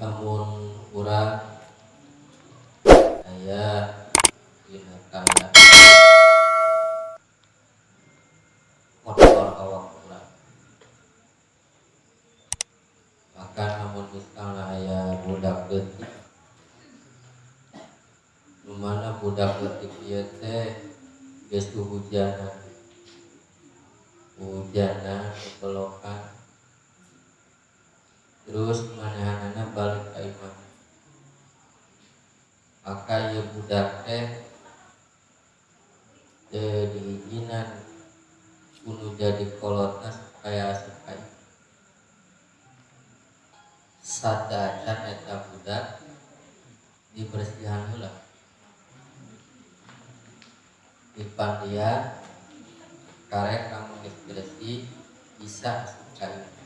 Lamun urang aya dina kaadaan kotor awak urang, bahkan lamun misalna aya budak leutik, nu mana budak leutik ieu teh geus hujanan, hujanan belokan, terus manehanana balik ka imah, maka ieu budak teh teu diizinan kudu jadi kolotna supaya asup ka imah. Sateuacan eta budak dibersihan heula, dipandian, karek lamun geus bersih bisa asup ka imah.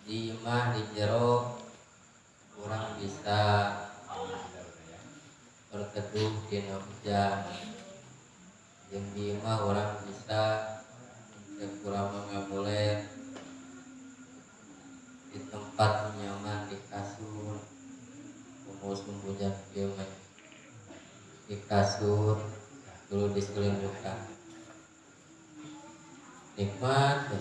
Di imah di jero urang bisa berteduh dina hujan, jeung di imah urang bisa kurang ngaboleh di tempat nyaman di kasur, musim hujan kieu mah di kasur dulu diselimutan nikmat.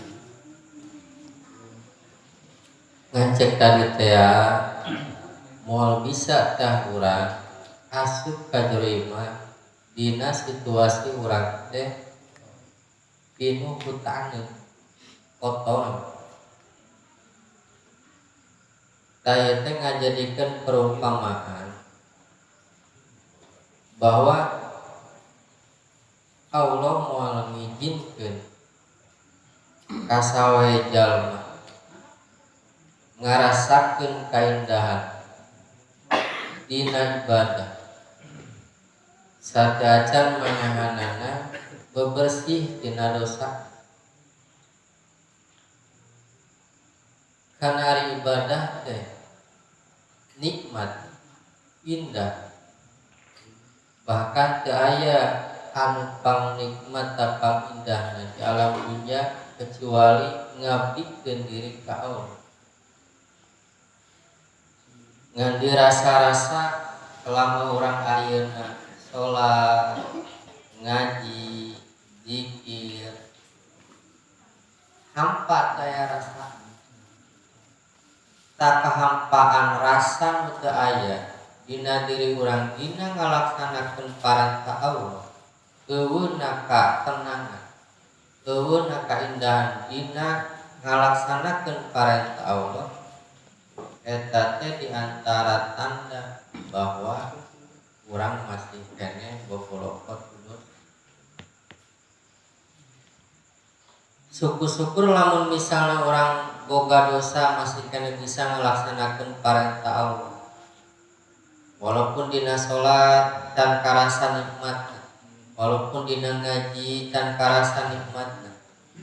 Ngecek tadi teh moal bisa tah urang asup ka jero imah dina situasi urang teh pinuh ku taneuh kotor. Tah ieu teh ngajadikeun perumpamaan bahwa Allah moal ngijinkeun ka sawae jalma ngarasakeun kaindahan dina ibadah sateuacan manahanana bebersih tina dosa. Kana ari ibadah teh nikmat, indah, bahkan teu aya anu pangnikmat tapang indahna di alam dunya kecuali ngabdikeun diri ka Allah. Ngan dirasa-rasa selama urang ayeuna salat, ngaji, zikir, hampa daya rasa. Tak kehampaan rasa nu teu aya dina diri urang dina ngalaksanakeun parentah Allah, eueuna katenangan, eueuna kaindahan dina ngalaksanakeun parentah Allah. Eta teh diantara tanda bahwa urang masih keneh bobolokot kudu. Syukur-syukur lamun misalna urang boga dosa masih keneh bisa ngalaksanakeun parentah Allah. Walaupun dina salat can karasa nikmatna, walaupun dina ngaji can karasa nikmatna,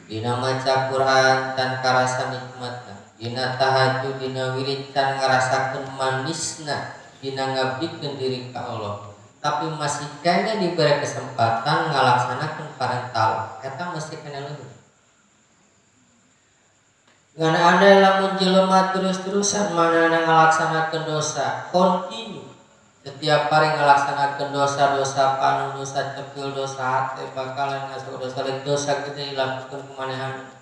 dina maca Quran can karasa nikmatna, dina tahajud, dina wirid can ngarasakeun manisna, dina ngabdikeun diri ka Allah, tapi masih keneh diberi kesempatan ngalaksanakeun parentah Allah, eta masih keneh leuwih. Ngan andai lamun jelema terus-terusan manehna ngalaksanakeun dosa, kontinu setiap hari ngalaksanakeun dosa-dosa panu, dosa cepil, dosa hate, bakalan ngasup dosa leuk, dosa gede dilakukeun ku manehna.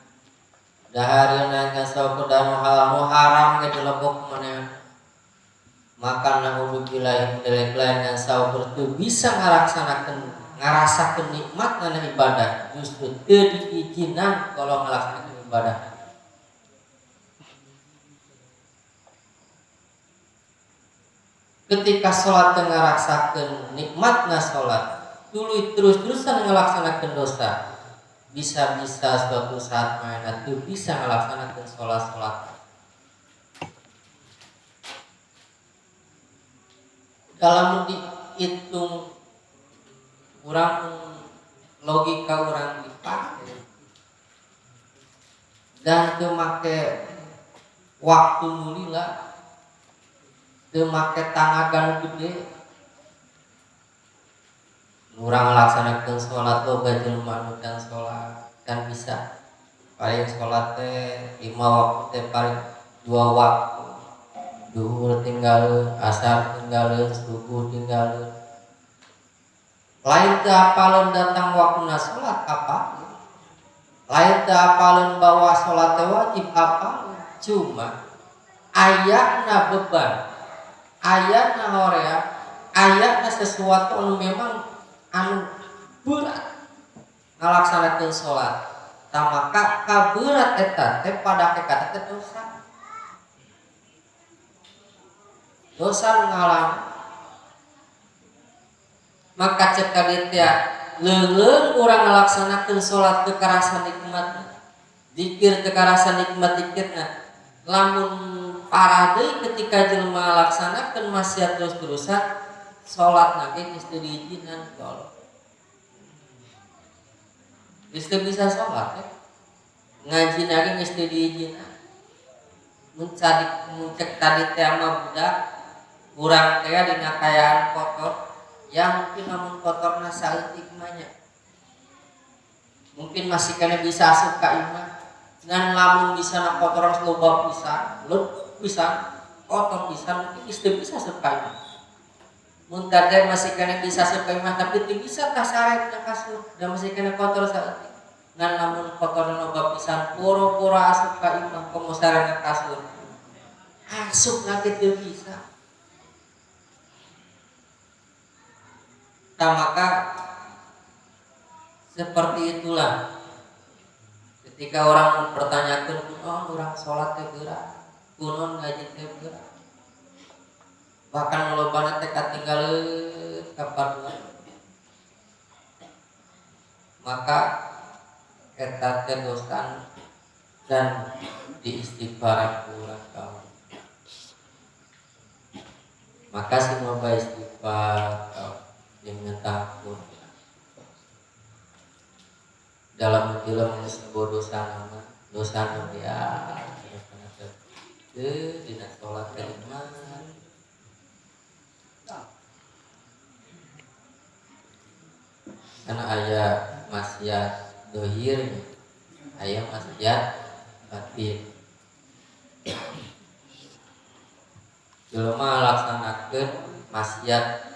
Dahareuna ngasup danu hal nu haram ge dilebok ku manehna. Maka naudzubillah min dzalik lain ngan saukur teu bisa ngarasakeun nikmatna ibadah, justru teu diizinan kalau ngalaksanakeun ibadah. Ketika sholat teu ngarasakeun nikmatna sholat, tuluy terus-terusan ngalaksanakeun dosa, bisa-bisa suatu saat manehna teu bisa ngalaksanakeun sholat-sholat. Dalam dihitung urang logika urang dipake dan teu make waktu nu lila, teu make tanaga nu gede, urang ngalaksanakeun sholat loba jelema nu can sholat can bisa. Paling sholat teh 5 waktu teh paling 2 waktu. Duhur tinggalin, asar tinggalin, subuh tinggalin. Lain teu apaleun datang waktuna sholat apa? Lain teu apaleun bahwa sholat teh wajib apa? Cuma ayana beban, ayana horea, ayana sesuatu anu memang anu berat ngalaksanakeun sholat. Tah maka kaberat eta teh pada hakikatna teh dosa. Dosa ngalang. Maka cek ka dieu leungeun urang ngalaksanakeun salat teu karasa nikmatna. Zikir teu karasa nikmat zikirna. Lamun parah deui ketika jelema ngalaksanakeun maksiat terus-terusan, salatna ge geus teu diizinan ku Allah. Geus teu bisa salat ya. Ngajina ge geus teu diizinan. Mun cek tadi teh mah budak urang teh dina kaayaan kotor, ya mungkin lamun kotorna saeutik mah nya. Mungkin masih kena bisa asup ka imah. Ngan lamun bisa na kotor loba pisan, leduk pisan, kotor pisan mungkin geus teu bisa asup ka imah. Mun tadi masih kena bisa asup ka imah tapi teu bisa kasare dina kasur, da masih kena kotor saeutik. Ngan lamun kotor loba pisan, poro-poro asup ka imah komo sareng kasur. Asup na ge teu bisa. Nah, maka seperti itulah ketika orang mempertanyakan kunaon urang sholat teh geura, kunaon ngaji teh geura. Bahkan lolobana teh katinggaleun ka parduan. Maka eta teh dosa dan diistighfaran ku urang kaum. Maka sing loba istighfar kaum yang takut dalam film sebuah dosa nama dosa nu dia teu dina salat kelima karena aya maksiat dohir aya maksiat batin jelema laksanakeun maksiat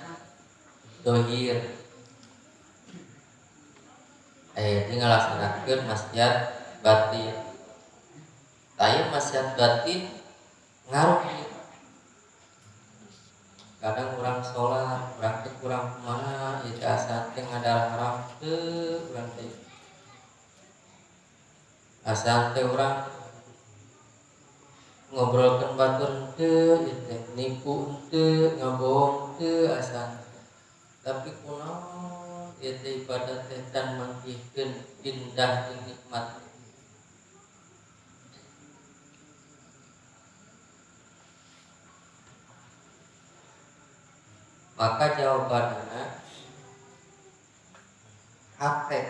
dohir ini ngalaksanakeun maksiat batin. Taya maksiat batin ngaruh. Kadang urang sholat, urang teh kurang kumaha, ieu teh asa teh ngadarah teu urang teh. Asa teh urang ngobrolkeun batur teu, ieu teh nipu teu, ngabohong teu asa. Tapi kunaon ieu teh ibadah teh can manggihkeun indah jeung nikmat. Maka jawabanna hate.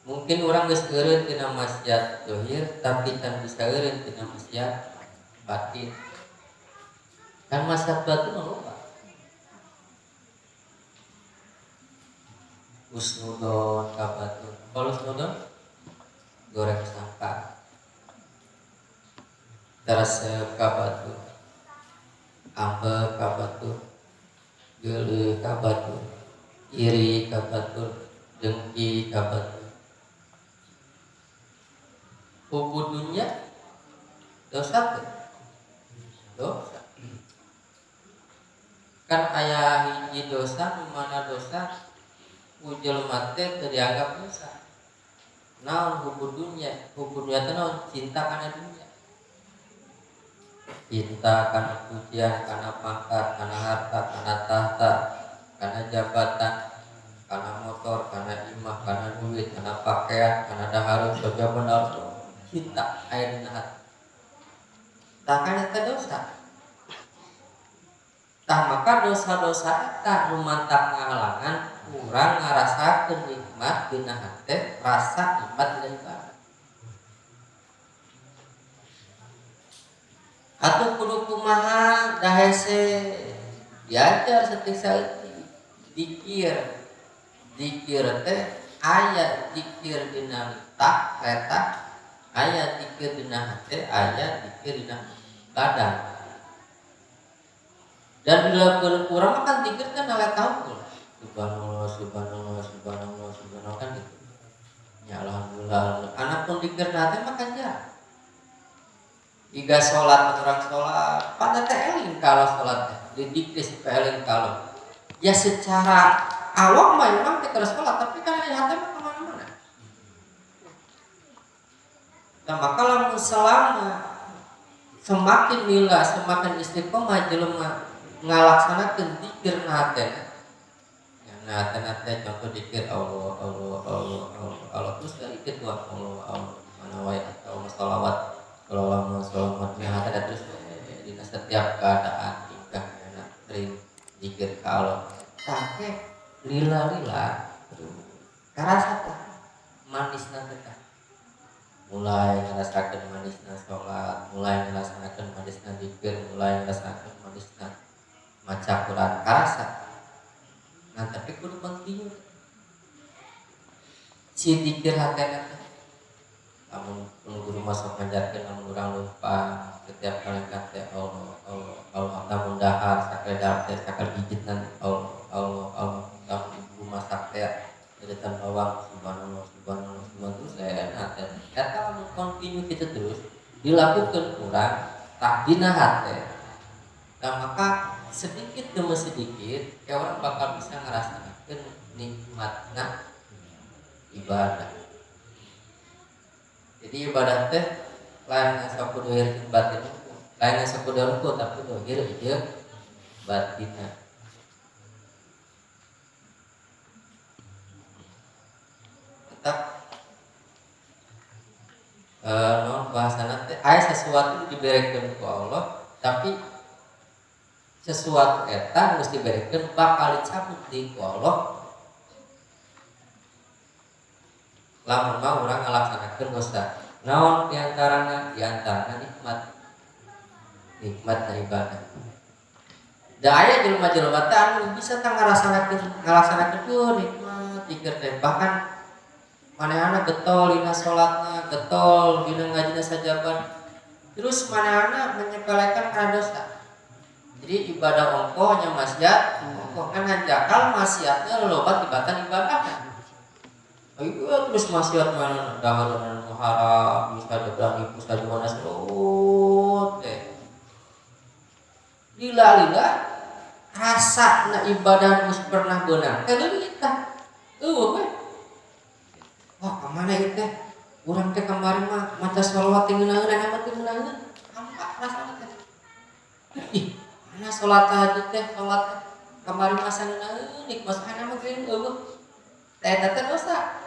Mungkin urang geus eureun tina maksiat zahir tapi can bisa eureun tina maksiat batin. Kan maksiat batin mah loba. Husnudon ka batur. Kalau husnudon goreng sangka. Teresep ka batur. Ambek ka batur. Geuleuh ka batur. Iri ka batur, dengki ka batur. Hubu dunya dosa teh. Dosa. Kan aya hiji dosa nu mana dosa ku jelema teh teu dianggap dosa. Naon hubu dunya? Hubu dunya teh naon? Cinta kana dunya. Cinta kana pujian, kana pangkat, kana harta, kana tahta, kana jabatan, kana motor, kana imah, kana duit, kana pakaian, kana dahareun, sagala benda cinta aya dina hati. Tah kan eta dosa. Tah maka dosa-dosa eta nu mantak ngahalangan urang ngarasakeun nikmat dina hate, rasa nikmat dina ibadah. Atuh kudu kumaha da hese diajar saeutik-saeutik dikir. Dikir teh Aya zikir dina tak eta, aya zikir dina hate, aya zikir dina badan. Dan dilakukan kurang kan zikir kan ala tahu. Subhanallah, subhanallah, subhanallah, subhanallah kan gitu. Ya alhamdulillah. Anak pun zikir hate mah kan jarang. Iga sholat orang sholat, pada teh eling kalau sholat teh, didikte supaya eling kalau. Ya secara awak mah memang kita sholat, tapi kan hati mah kemana-mana. Nah maka lamun selama semakin lila, semakin istiqomah jelema ngalaksanakeun dzikir na hatena. Ya na hatena teh contoh dzikir Allah, Allah, Allah, Allah, Allah terus dzikir tuh Allah, Allah, mana wae atau sholawat, sholawat, sholawat na hatena terus dina setiap keadaan tingkah enak sering dzikir ka Allah. Take lila-lila karasa teh manisna teh. Mulai ngerasakeun manisna sholat, mulai ngerasakeun manisna dzikir, mulai ngerasakeun manisna maca Quran karasa. Nah tapi kudu continue si dzikir hatena teh. Lamun guru masuk ngajarkeun lamun urang lupa setiap kali kate Allah Allah Allah lamun dahar sakedar teh sakal gigitan Allah Allah Allah lamun ibu masak teh deretan bawang subhanallah subhanallah subhanallah terus enak teh. Eta lamun continue kitu terus dilakukeun urang tah dina hate. Nah maka sedikit demi sedikit ya orang bakal bisa ngerasakeun nikmatna ibadah. Jadi ibadah teh lain sok kudu dohir batin, lain sok kudu ruku tapi dohir jeung batinna. Tetap non bahasana teh aya sesuatu diberekeun ku Allah tapi sesuatu eta geus diberekeun bakal dicabut deui ku Allah lamun mah urang ngalaksanakeun dosa. Naon diantarana? Diantarana nikmat. Nikmat ibadah. Da aya jelema-jelema teh anu bisa tah ngalaksanakeun tuh nikmat dzikir teh. Bahkan manehna getol dina salatna, getol dina ngajina sajaban. Terus manehna menyepelekan kana dosa. Jadi ibadah ongkoh nya maksiat, ongkoh kan hanjakal maksiatna loba tibatan ibadahna. Ayo terus maksiat mana dahar dan haram bisa berani bisa di mana serut teh. Lila-lila rasa na ibadah geus pernah beunang teh leuwih tah. Eueuh we. Wah, ka mana ieu teh? Urang teh kamari mah maca sholawat teh ngeunaheun mah teh ngeunaheun. Hampa rasana teh. Ih, mana salat tahajud teh, salat teh kamari mah ngeunaheun, nikmat ana mah geuning eueuh. Teh eta teh dosa.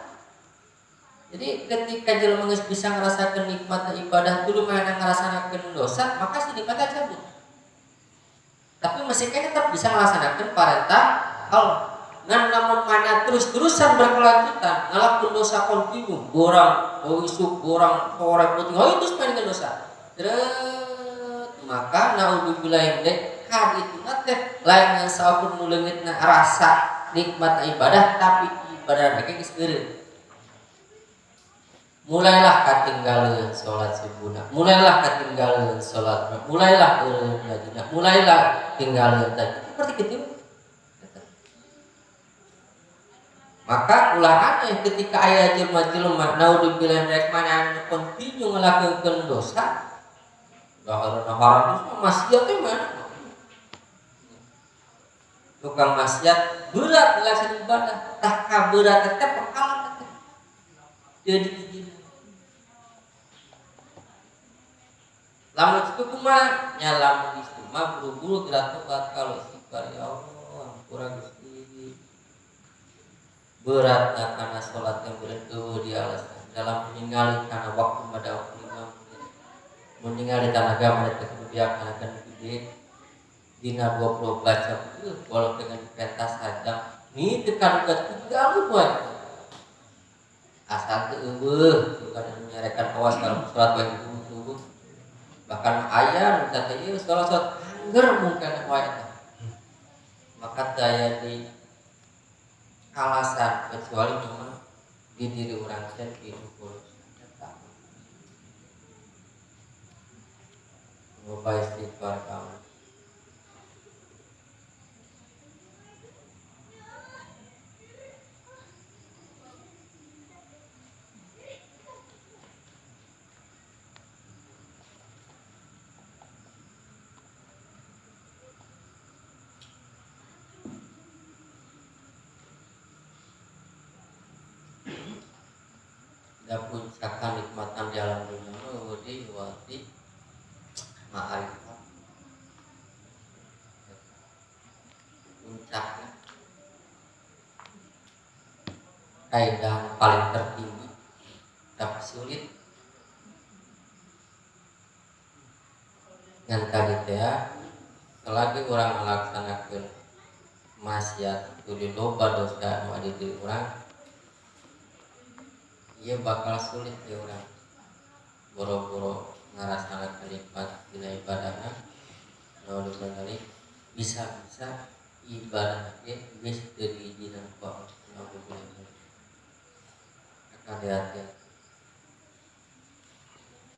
Jadi ketika jelema geus bisa ngerasakeun nikmatna ibadah dulu mana ngerasakeun dosa, maka si nikmatna cabut. Tapi masih kena tetap bisa ngelaksanakeun perintah Allah. Ngan lamun mana terus-terusan berkelanjutan ngelakuin dosa kontinu, gorang, isuk, gorang, sore, putih, oh itu main dosa. Terus maka naudzubillah min kad itu teh lain ngan saupun nu leungitna rasa nikmat ibadah tapi ibadah mereka geus eureun. Mulailah katinggaleun salat subuhna, mulailah katinggaleun salat, mulailah eureun ngajina, mulailah tinggalin tadi. Seperti itu. Maka ulah aneh ketika aya jelema-jelema naudzubillah rek mana anu kontinu ngalakukeun dosa, daharna haram terus maksiat teh mana? Tukang maksiat berat ngelaksanakeun ibadah, tah kaberat teh pekalan teh. Jadi izin. Lamun kitu kumaha? Nya lamun kitu mah buru-buru geura tobat kalau istighfar ya Allah, ampura Gusti. Beratna kana salat yang berat eueuh di alasan dalam ningali kana waktu pada waktu 5 menit. Mun ningali tanaga menit teh kudu biak kana gede. Dina 24 jam walau dengan pentas sajam ni teu kaduga tinggal wae. Asal teu eueuh bukan nyarekan awas kalau salat wae subuh. Bahkan aya nu teh ieu salat angger mungkin wae teh. Maka daya di alasan kecuali memang Di diri urang teh hidup eta. Loba istighfar kamu. Da puncak nikmatan di alam dunia mah di wati ma'arifah. Puncaknya kaidah paling tertinggi tapi sulit. Ngan tadi teh selagi urang melaksanakan maksiat tuluy loba dosa nu aya di diri urang, ieu bakal sulit di urang boro-boro ngarasana nikmat dina ibadahna. Naon dibalik bisa-bisa ibadah ge geus teu diizinan ku Allah. Hati-hati.